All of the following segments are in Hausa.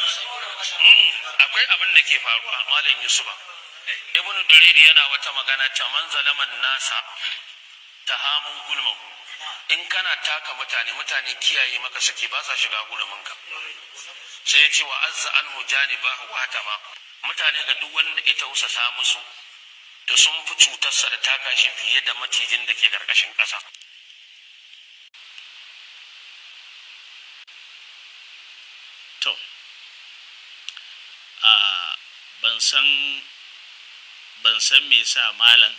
Akwai abin da ke faruwa, Malam Yusufa. Ibn Duraydi yana wata magana cewa man zalaman nasa tahamun gulmahu. In kana taka mutane, mutane kiyaye maka suke, ba sa shiga huruminka. Sai ya ce wa azza anhu janibahu wa hatama. Mutane ga duk wanda ita tausasa musu, to sun fi cutarsa da taka shi fiye da macijin da ke karkashin ƙasa. To, a ban san ban san me yasa malam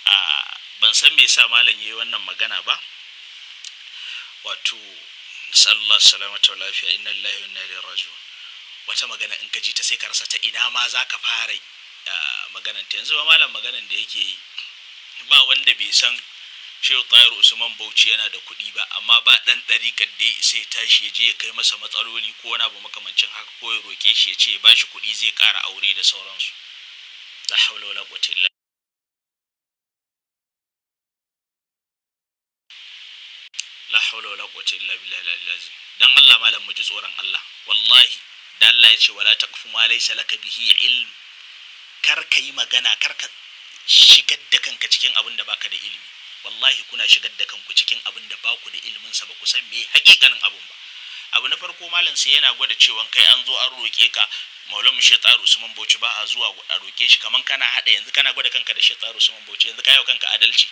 a ban san me yasa malam yayi wannan magana ba. Wato sallallahu salamatu wa lafiya, inna lillahi wa inna ilaihi raji'un. Wata magana in ka ji ta sai ka rasa ta ina ma za ka fara maganan ta. Yanzu ba malam maganan da yake yi, ba wanda bai san Shehu Tahir Usman Bauchi yana da kuɗi ba, amma ba ɗan ɗariƙar da ya isa ya tashi ya je ya kai masa matsaloli ko wani abu makamancin haka, ko ya roƙe shi ya ce ya bashi kuɗi zai ƙara aure da sauransu. La hawla wala quwwata illa la hawla wala quwwata illa billahi al-aliyyil azim. Dan Allah malam mu ji tsoron Allah. Wallahi da Allah ya ce wala taqfu ma laysa laka bihi ilm. Kar ka yi magana, kar ka shigar da kanka cikin abin da baka da ilimi. Wallahi kuna shigar da kanku cikin abin da baku da ilimin sa, ba ku san me hakikanin abin ba. Abu na farko, malam sai yana gwada cewa kai an zo an roke ka, Maulana Shehu Tahir Usman Bauchi ba a zuwa a roke shi, kaman kana hada yanzu kana gwada kanka da Shehu Tahir Usman Bauchi. Yanzu ka yi wa kanka adalci?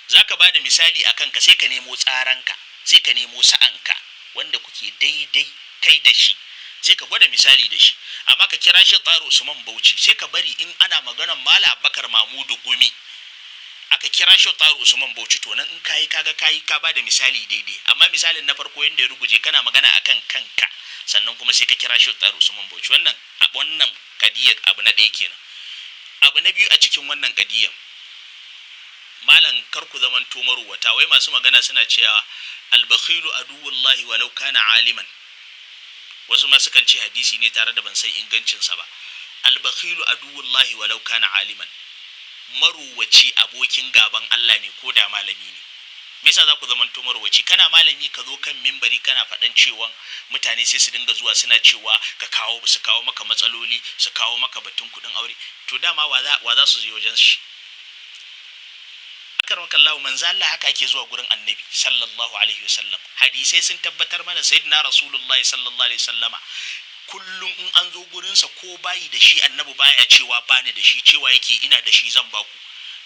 Zaka ba da misali a kanka, sai ka nemo tsaranka, sai ka nemo sa'anka wanda kuke daidai kai da shi, sai ka gwada misali da shi. Amma ka kira Shehu Tahir Usman Bauchi, sai ka bari in ana maganan Malam Abubakar Mamudu Gumi aka kira Shehu Tahir Usman Bauchi, to nan in kayi kaga kayi ka ba da misali daidai. Amma misalin na farko yanda ya ruguje, kana magana akan kanka, sannan kuma sai ka kira Shehu Tahir Usman Bauchi. Wannan kadiyar abu na ɗaya kenan. Abu na biyu a cikin wannan kadiyar, malam, kar ku zaman maruwata. Wai masu magana suna cewa albakhilu aduwullahi walau kana aliman. Wasu ma sukan ce hadisi ne, tare da ban san ingancinsa ba. Albakhilu aduwullahi walau kana aliman, maruwaci abokin gaban Allah ne ko da malami ne. Me yasa za ku zamanto maruwaci? Kana malami ka zo kan mimbari kana faɗan cewa mutane sai su dinga zuwa suna cewa ka kawo, su kawo maka matsaloli, su kawo maka batun kuɗin aure. To dama wa za su je wajen shi? Akaramakallahu, manzo Allah haka ake zuwa gurin Annabi sallallahu alaihi wasallam. Hadisai sun tabbatar mana Sayyidina Rasulullahi sallallahu alaihi wasallama kullum in an zo gurinsa ko bayi da shi, Annabi baya cewa bani da shi, cewa yake ina da shi, zan baku.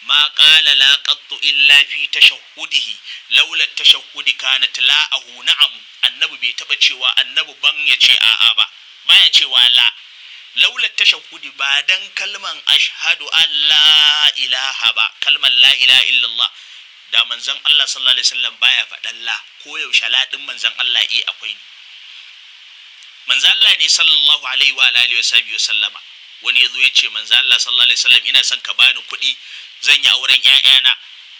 Ma qala la qattu illa fi tashahhudihi, laula tashahhudi kanat la'ahu na'am. Annabi bai taba cewa Annabi ban ya ce a'a ba, baya cewa la, laula tashahhudi, ba dan kalman ashhadu an la ilaha ba, kalman la ilaha illallah, da manzon Allah sallallahu alaihi wasallam baya faɗan la. Ko yaushe la din manzon Allah akwai ne. Manzon Allah ne sallallahu alaihi wa alihi wa sallama. Wani yazo ya ce manzon Allah sallallahu alaihi wasallam, ina son ka bani kuɗi zan yi auren ƴaƴana.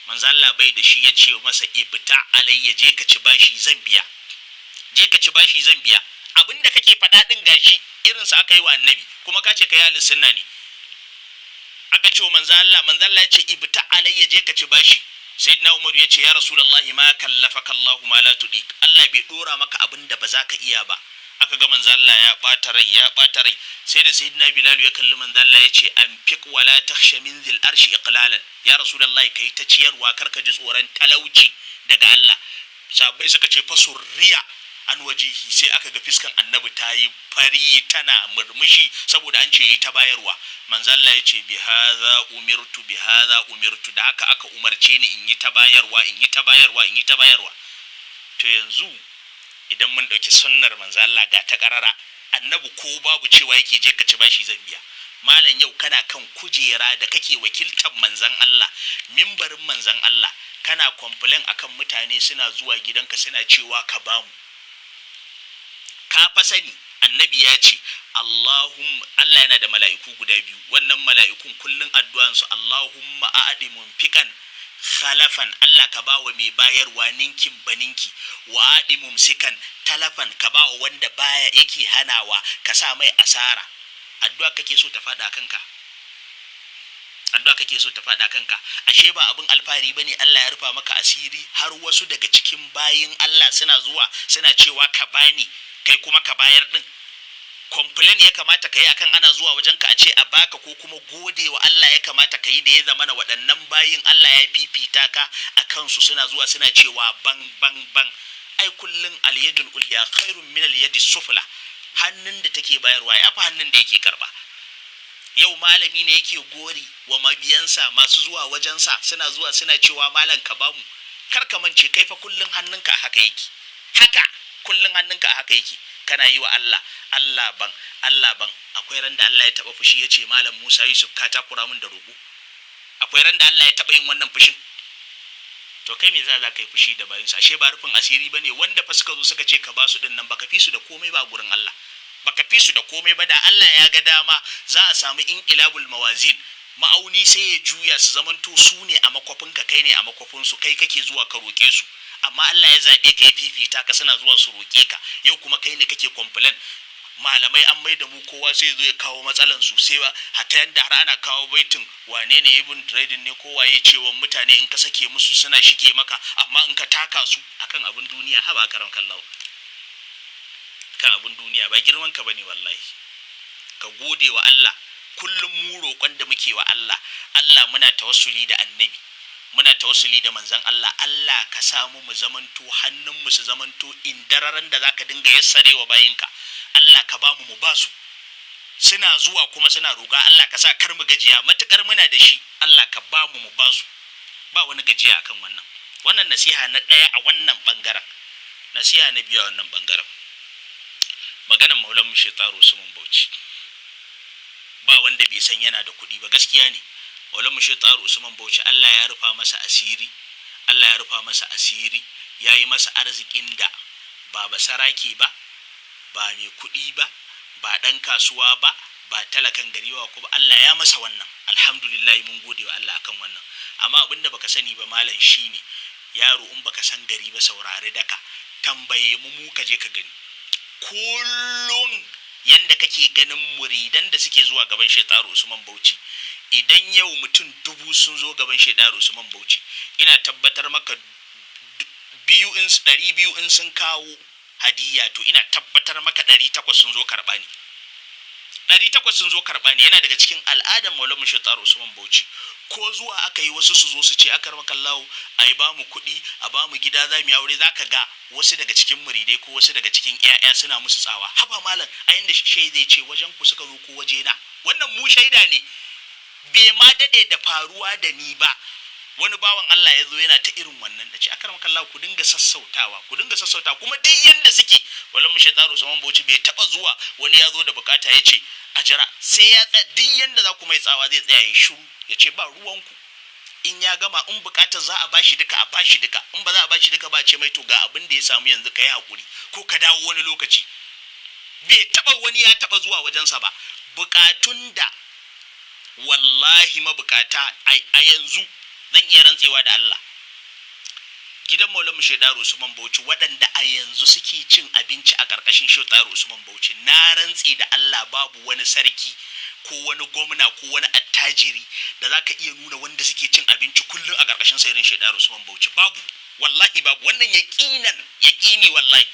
Manzon Allah bai da shi, ya ce masa ibta alayya, je ka ci bashi zan biya, je ka ci bashi zan biya. Abinda kake faɗa din gashi irinsa aka yi wa Annabi, kuma ka ce ka yi sunna ne. Aka ce wa manzo Allah, manzo Allah ya ce ibta alayya, je ka ci bashi. Sayyidina Umaru ya ce ya Rasulullahi, ma kallafaka Allahu ma la tudiq, Allah bai dora maka abin da ba za ka iya ba. Aka ga manzo Allah ya bata rai, ya bata rai, sai da Sayyidina Bilal ya kalli manzo Allah ya ce anfiq wala takhsha min dhil arshi iqlalan, ya Rasulullahi kai ta ciyarwa, kar ka ji tsoron talauci daga Allah. Sahabbai suka ce fasurriya an wajihi, sai aka ga fiskan Annabi ta yi fari tana murmushi saboda an ce yi ta bayarwa. Manzo Allah ya ce bi hadha umirtu, bi hadha umirtu, da haka aka umarce ni in yi ta bayarwa, in yi ta bayarwa, in yi ta bayarwa. To yanzu idan mun dauki sunnar manzo Allah ga ta karara, Annabi ko babu cewa yake je ka ci bashi zan biya. Malam, yau kana kan kujera da kake wakiltar manzon Allah, mimbarin manzon Allah, kana complain akan mutane suna zuwa gidanka suna cewa ka bamu. Ka fa sani Annabi ya ce Allahumma, Allah yana da mala'iku guda biyu, wannan mala'ikun kullun addu'ansu Allahumma a'di munfiqan khalafan, Allah ka bawa mai bayarwa ninkin baninki, wa a'di mumsikan talafan, ka bawa wanda baya yake hanawa ka sa mai asara. Addu'a kake so ta fada kanka, addu'a kake so ta fada kanka. Ashe ba abin alfahari bane Allah ya rufa maka asiri har wasu daga cikin bayin Allah suna zuwa suna cewa ka bani. Kai kuma ka bayar din. Complain ya kamata ka yi akan ana zuwa wajenka a ce a baka, ko kuma gode wa Allah ya kamata ka yi da ya zama na waɗannan bayin Allah ya fifita ka a kansu, suna zuwa suna cewa ban, ban, ban? Ai kullun اليد العليا خير من اليد السفلى. Hannun da take bayarwa ya fi hannun da yake karba. Yau malami ne yake gori wa mabiyansa masu zuwa wajensa, suna zuwa suna cewa, "Malam, ka bamu." Kar ka mance, kai fa kullun hannunka haka yake, haka kullun hannunka haka yake, kana yi wa Allah, "Allah ban, Allah ban." Akwai ran da Allah ya taba fushi ya ce, "Malam Musa Yusuf, ka takura min da roƙo"? Akwai ran da Allah ya taba yin wannan fushin? To kai me za ka yi fushi da bayansu? Ashe ba rufin asiri bane. Wanda fa suka zo suka ce ka basu din nan, baka fi su da komai ba a gurin Allah, baka fi su da komai ba. Da Allah ya ga dama, za a samu انقلاب الموازين, ma'auni sai ya juya, su zamanto su ne a makwafinka, kai ne a makwafinsu. Kai kake zuwa ka roƙe su, amma Allah ya zaɓe ka, ya fifita ka, suna zuwa su roƙe ka. Yau kuma kai ne kake complain, malamai an mai da mu kowa sai ya zo ya kawo matsalan su, sai ba hatta yanda har ana kawo baitin wane ne, Ibn Duraidin ne ko waye, cewa mutane in ka sake musu suna shige maka, amma in ka taka su akan abin duniya. Haba, karan kallawo, kan abin duniya ba girman ka bane wallahi. Ka gode wa Allah. Kullum mu roƙon da muke wa Allah, Allah, muna tawassuli da Annabi, muna tawassuli da manzon Allah, Allah ka samu mu zamanto hannun mu su zamanto indararan da zaka dinga yassarewa bayinka. Allah ka bamu mu basu. Suna zuwa kuma suna roƙa, Allah ka sa kar mu gajiya. Matukar muna da shi, Allah ka bamu mu basu, ba wani gajiya akan wannan. Wannan nasiha na ɗaya a wannan bangaren. Nasiha na biyu a wannan bangaren, maganan Maulan mu Sheikh Tahiru Usman Bauchi. Ba wanda bai san yana da kuɗi ba, gaskiya ne. Maulan mu Sheikh Tahiru Usman Bauchi, Allah ya rufa masa asiri, Allah ya rufa masa asiri, ya yi masa arzikin da ba basarake ba, ba mai kuɗi ba, ba ɗan kasuwa ba, ba talakan gari ba kuma Allah ya masa wannan. Alhamdulillah, mun gode wa Allah akan wannan. Amma abinda baka sani ba, malam, shine yaro, in baka san gari ba saurari daka, tambaye mu, mu ka je ka gani. Kullum yanda kake ganin muridan da suke zuwa gaban Sheikh Tahiru Usman Bauchi, idan yau mutum 1000 sun zo gaban Sheikh Tahiru Usman Bauchi, ina tabbatar maka biyu in 200 in sun kawo hadiya, to ina tabbatar maka 800 sun zo karɓa ne, 800 sun zo karɓa ne. Yana daga cikin al'adar Maulana Sheikh Tahiru Usman Bauchi, ko zuwa aka yi wasu su zo su ce, "Akar makallahu, a yi bamu kuɗi, a bamu gida, za mu yi aure," zaka ga wasu daga cikin muridai ko wasu daga cikin 'ya'ya suna musu tsawa, "Haba malam." A inda shai zai ce, "Wajen ku suka zo ko waje na?" Wannan mu shaida ne. Bai ma daɗe da faruwa da ni ba, wani bawan Allah ya zo yana ta irin wannan da ce, "Akar makallahu, ku dinga sassautawa, ku dinga sassauta." Kuma duk yanda suke, wallahi Sheikh Tahiru Usman Bauchi bai taba zuwa wani ya zo da bukata ya ce a jira, sai ya tsaya. Duk yanda za ku mai tsawa, zai tsaya ya shiru, ya ce, "Ba ruwanku." In ya gama, in bukatar za a bashi duka, a bashi duka. In ba za a bashi duka ba, ce mai, "To, ga abin da ya samu yanzu, ka yi hakuri ko ka dawo wani lokaci." Bai taba wani ya taba zuwa wajensa ba. Bukatun da wallahi mabukata a yanzu, zan iya rantsewa da Allah, gidan Maulana Sheikh Tahiru Usman Bauchi, waɗanda a yanzu suke cin abinci a ƙarƙashin Sheikh Tahiru Usman Bauchi, na rantse da Allah babu wani sarki ko wani gwamna ko wani attajiri da za ka iya nuna wanda suke cin abinci kullum a ƙarƙashin sayirin Sheikh Tahiru Usman Bauchi. Babu, wallahi babu. Wannan yaƙinan, yaƙini, wallahi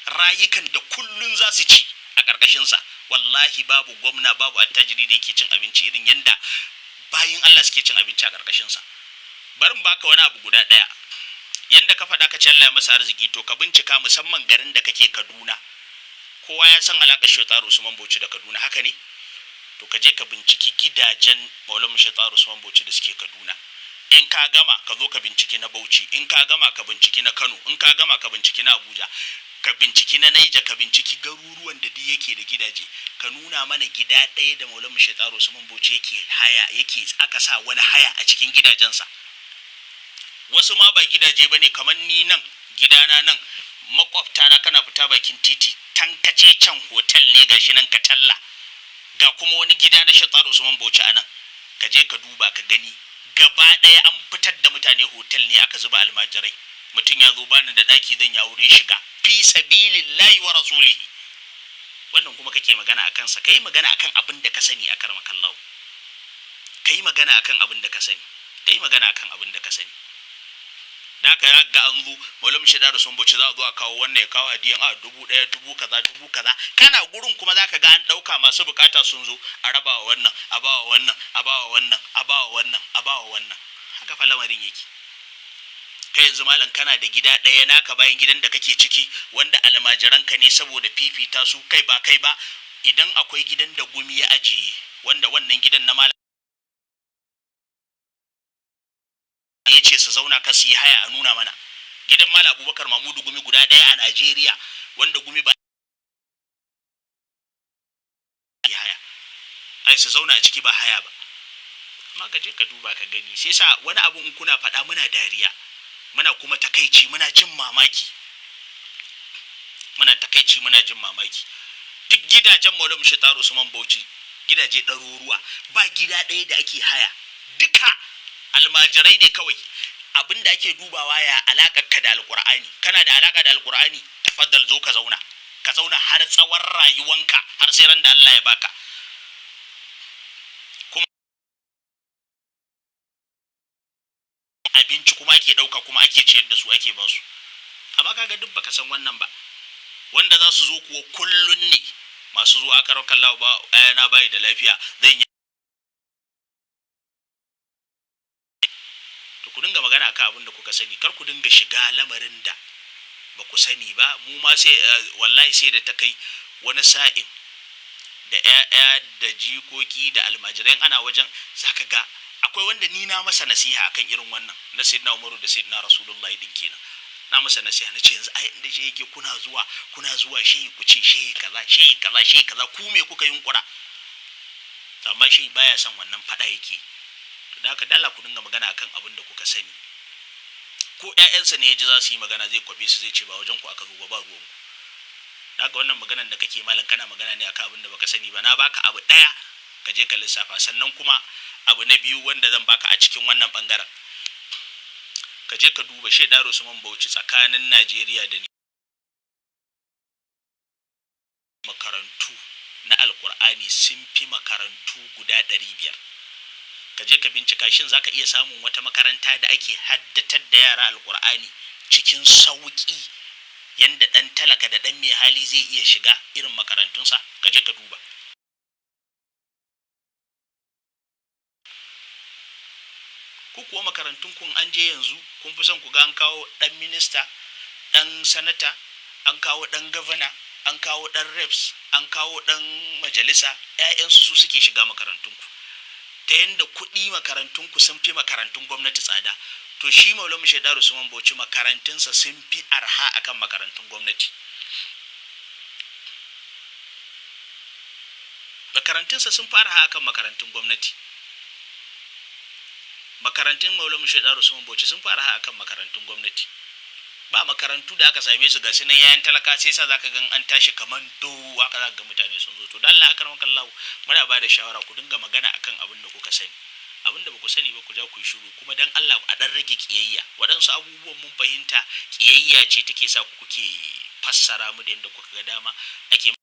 rayukan da kullum za su ci a ƙarƙashinsa, wallahi babu gwamna, babu attajiri da yake cin abinci irin yanda bayin Allah suke cin abinci a ƙarƙashinsa. Bari in baka wani abu guda ɗaya. Yanda ka faɗa ka ce Allah ya masa arziki, to ka bincika, musamman garin da kake, Kaduna. Kowa ya san alaƙar Sheikh Tahiru Usman Bauchi da Kaduna, haka ne? To ka je ka binciki gidajen Maulana Sheikh Tahiru Usman Bauchi da suke Kaduna. In ka gama, ka zo ka binciki na Bauchi. In ka gama, ka binciki na Kano. In ka gama, ka binciki na Abuja, ka binciki na Naija, ka binciki garuruwan da duk yake da gidaje. Ka nuna mana gida ɗaya da Maulana Sheikh Tahiru Usman Bauchi yake haya, yake aka sa wani haya a cikin gidajensa. Wasu ma ba gidaje ba ne, kamar ni nan gidana nan, makwabtana, kana fita bakin titi, tankace can hotel ne, gashi nan ka talla, ga kuma wani gida na Sheikh Tahiru Usman Bauchi a nan. Ka je ka duba ka gani, gaba ɗaya an fitar da mutane, hotel ne aka zuba almajirai. Mutum ya zo, "Bani da ɗaki, zan ya aure," shiga في سبيل الله ورسوله. Wannan kuma kake magana a kansa. Kai magana akan abin da ka sani, a karamakallahu. Kai magana akan abin da ka sani, kai magana akan abin da ka sani. Da aka ga an zo Maulana Shida sun Bauchi, za a zo a kawo wannan, ya kawo hadiyan a 1000, dubu kaza, dubu kaza. Kana gurin kuma zaka ga an dauka, masu bukata sun zo, a raba wa wannan, a ba wa wannan, a ba wa wannan, a ba wa wannan, a ba wa wannan. Haka fa lamarin yake. Kai yanzu malam, kana da gida ɗaya naka bayan gidan da kake ciki, wanda almajiranka ne saboda fifita su. Kai ba kai ba, idan akwai gidan da Gumi ya ajiye, wanda wannan gidan na malam ya ce su zauna ka su yi haya, a nuna mana gidan Malam Abubakar Mamudu Gumi guda ɗaya a Najeriya wanda Gumi ba yi haya, ai su zauna a ciki ba haya ba. Amma ka je ka duba ka gani. Sai sa wani abu in kuna faɗa muna dariya, muna kuma takaici, muna jin mamaki, muna takaici, muna jin mamaki. Duk gidajen Maulana Shitaru Usman Bauchi, gidaje ɗaruruwa, ba gida ɗaya da ake haya. Duka almajirai ne kawai. Abin da ake dubawa, ya alaƙar ka da Alƙur'ani? Kana da alaƙa da Alƙur'ani? Tafaddal, zo ka zauna, ka zauna har tsawon rayuwanka, har sai ran da Allah ya baka. Kuma abinci kuma ake ɗauka, kuma ake ciyar da su, ake ba su. Amma kaga duk baka san wannan ba. Wanda za su zo kuwa kullun ne masu zuwa aka raukan lawa ba na bayi da lafiya zan yi. To ku dinga magana akan abin da kuka sani, kar ku dinga shiga lamarin da ba ku sani ba. Mu ma sai wallahi sai da ta kai wani sa'in da 'ya'ya da jikoki da almajirai ana wajen, zaka ga akwai wanda ni na masa nasiha akan irin wannan na Sayyidina Umaru da Sayyidina Rasulullahi din kenan. Na masa nasiha, na ce yanzu ai inda shi yake, kuna zuwa, kuna zuwa shehi, ku ce shehi kaza, shehi kaza, shehi kaza, ku me kuka yunkura? To amma shi baya son wannan, fada yake. To da haka dala ku dinga magana akan abin da kuka sani. Ko ƴaƴansa ne ya ji za su yi magana, zai kwabe su, zai ce ba wajen ku aka zo ba, ba ruwan ku. Da haka wannan maganan da kake malam, kana magana ne akan abin da baka sani ba. Na baka abu ɗaya, ka je ka lissafa. Sannan kuma abu na biyu wanda zan baka a cikin wannan bangaren, ka je ka duba Shaidaru Usman Bauchi tsakanin Najeriya da ni makarantu na Alkur'ani sun fi makarantu guda 500. Ka je ka bincika, shin zaka iya samun wata makaranta da ake haddatar da yara Alkur'ani cikin sauƙi, yanda ɗan talaka da ɗan mai hali zai iya shiga irin makarantunsa? Ka je ka duba. Ku kuwa makarantun kun an je yanzu, kun fi son ku ga an kawo ɗan minista, ɗan sanata, an kawo ɗan gavana, an kawo ɗan reps, an kawo ɗan majalisa, 'ya'yansu su suke shiga makarantunku, ta yanda kuɗi makarantunku sun fi makarantun gwamnati tsada. To shi Maulana Shaidaru Usman Bauchi, makarantunsa sun fi arha akan makarantun gwamnati. Makarantunsa sun fi arha akan makarantun gwamnati. Makarantun Maulana Shaidaru Usman Bauchi sun fi arha akan makarantun gwamnati. Ba makarantu da aka same su ga su nan yayan talaka, sai sa zaka gan an tashi kaman do haka, zaka ga mutane sun zo. To dan Allah, akar makallahu, muna ba da shawara ku dinga magana akan abin da kuka sani. Abin da baku sani ba, ku ja ku yi shiru. Kuma dan Allah a dan rage kiyayya. Waɗansu abubuwan mun fahimta kiyayya ce take sa ku kuke fassara mu da yadda kuka ga dama. Ake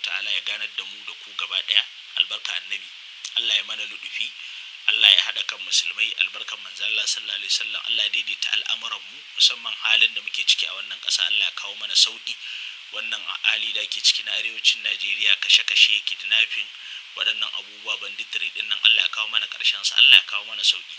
ta'ala ya ganar da mu da ku gaba ɗaya, albarka Annabi. Allah ya mana ludufi, Allah ya haɗa kan musulmai, albarkan manzo Allah sallallahu alaihi wasallam. Allah ya daidaita al'amuran mu, musamman halin da muke ciki a wannan ƙasa. Allah ya kawo mana sauki wannan hali da ake ciki na arewacin Najeriya, kashe-kashe, kidnapping, waɗannan abubuwa, banditry din nan. Allah ya kawo mana ƙarshen sa, Allah ya kawo mana sauki.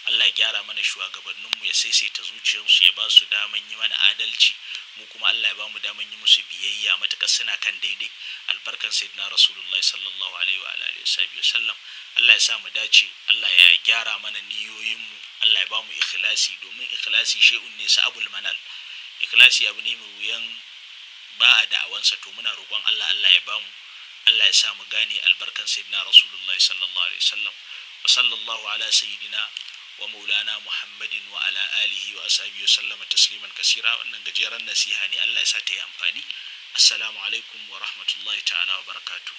Allah ya gyara mana shugabanninmu, ya saisaita zuciyarsu, ya ba su daman yi mana adalci. Mu kuma Allah ya ba mu daman yi musu biyayya matuƙar suna kan daidai, albarkan Sayyidina Rasulullahi sallallahu alaihi wa alihi wasallam. Allah ya sa mu dace, Allah ya gyara mana niyoyinmu, Allah ya ba mu ikhlasi, domin ikhlasi shay'un ne sa'abul manal. Ikhlasi abu ne mai wuyan ba a da'awansa. To muna roƙon Allah, Allah ya ba mu, Allah ya sa mu gane, albarkan Sayyidina Rasulullahi sallallahu alaihi wasallam. Wa sallallahu ala sayyidina wa maulana Muhammadin wa ala alihi wa ashabihi sallama tasliman kasira. Wannan gajeren nasiha ne, Allah ya sa ta yi amfani. Assalamu alaikum wa rahmatullahi ta'ala wa barakatuh.